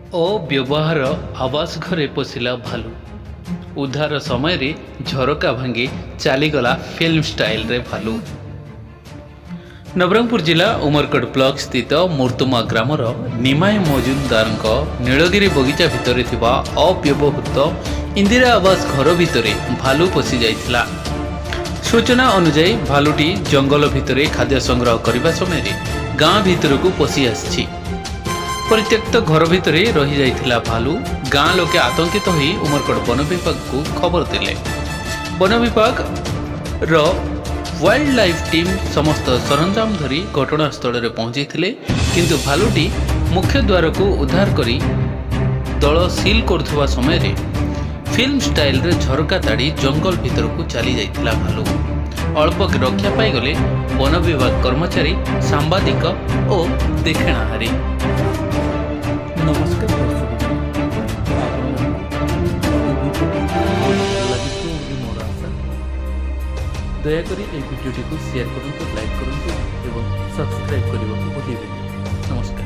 ଅବ୍ୟବହାର ଆବାସ ଘରେ ପଶିଲା ଭାଲୁ। ଉଦ୍ଧାର ସମୟରେ ଝରକା ଭାଙ୍ଗି ଚାଲିଗଲା ଫିଲ୍ମ ଷ୍ଟାଇଲରେ ଭାଲୁ। ନବରଙ୍ଗପୁର ଜିଲ୍ଲା ଉମରକୋଟ ବ୍ଲକ ସ୍ଥିତ ମୁର୍ତ୍ତୁମା ଗ୍ରାମର ନିମାଇ ମଜୁମଦାରଙ୍କ ନୀଳଗିରି ବଗିଚା ଭିତରେ ଥିବା ଅବ୍ୟବହୃତ ଇନ୍ଦିରା ଆବାସ ଘର ଭିତରେ ଭାଲୁ ପଶି ଯାଇଥିଲା। ସୂଚନା ଅନୁଯାୟୀ, ଭାଲୁଟି ଜଙ୍ଗଲ ଭିତରେ ଖାଦ୍ୟ ସଂଗ୍ରହ କରିବା ସମୟରେ ଗାଁ ଭିତରକୁ ପଶି ଆସିଛି। ପରିତ୍ୟକ୍ତ ଘର ଭିତରେ ରହିଯାଇଥିଲା ଭାଲୁ। ଗାଁ ଲୋକେ ଆତଙ୍କିତ ହୋଇ ଉମରକୋଟ ବନ ବିଭାଗକୁ ଖବର ଦେଲେ। ବନ ବିଭାଗର ୱାଇଲ୍ଡ ଲାଇଫ୍ ଟିମ୍ ସମସ୍ତ ସରଞ୍ଜାମ ଧରି ଘଟଣାସ୍ଥଳରେ ପହଞ୍ଚିଥିଲେ। କିନ୍ତୁ ଭାଲୁଟି ମୁଖ୍ୟ ଦ୍ୱାରକୁ ଉଦ୍ଧାର କରି ଦଳ ସିଲ୍ କରୁଥିବା ସମୟରେ ଫିଲ୍ମ ଷ୍ଟାଇଲରେ ଝରକା ତାଡ଼ି ଜଙ୍ଗଲ ଭିତରକୁ ଚାଲି ଯାଇଥିଲା ଭାଲୁ। ଅଳ୍ପ ରକ୍ଷା ପାଇଗଲେ ବନ ବିଭାଗ କର୍ମଚାରୀ, ସାମ୍ବାଦିକ ଓ ଦେଖଣାହାରୀ। ନମସ୍କାର ଦର୍ଶକ, ଆପଣମାନଙ୍କୁ ଏହି ଭିଡ଼ିଓଟି ବହୁତ ଭଲ ଲାଗିଥିବ ବୋଲି ମୋର ଆଶା। ଦୟାକରି ଏହି ଭିଡ଼ିଓଟିକୁ ସେୟାର କରନ୍ତୁ, ଲାଇକ୍ କରନ୍ତୁ ଏବଂ ସବସ୍କ୍ରାଇବ୍ କରିବାକୁ ଭୁଲିବେନି। ନମସ୍କାର।